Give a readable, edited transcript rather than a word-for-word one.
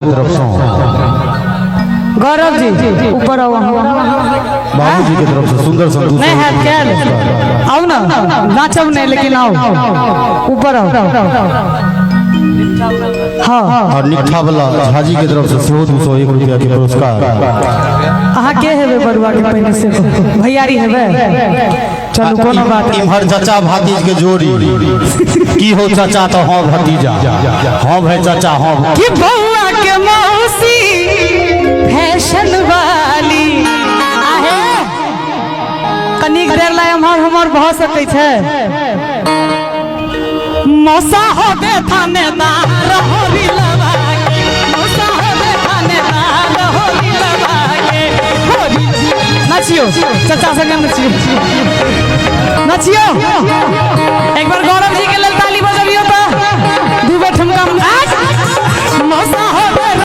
तरफ सँ गौरव जी ऊपर आओ अहाँ। बाबूजी के तरफ से सुंदर सन नहीं हैत कैल आओ ना नाचब नहीं लेकिन आओ ऊपर आओ। हाँ। और निठा वाला झाजी के तरफ से सेहो 201 रुपया के पुरस्कार। अहाँ के हेबै बरुआ के पहिने से भैयारी हेबै? चलू कोनो बात नहीं। इम्हर चाचा भातीज के जोड़ी की हो चाचा तो हाँ भतीजा, हाँ भाई चाचा हाँ। कि बउआ के मौसी फैशन वाली आहे कनिक देर ला एम्हर हमर भऽ सकै छै। मौसा होबे थानेदार होरी लगा के, मौसा होबे थानेदार होरी लगा के। होरी नचियो चाचा संगे, नचियो नचियो एक बार गौरव।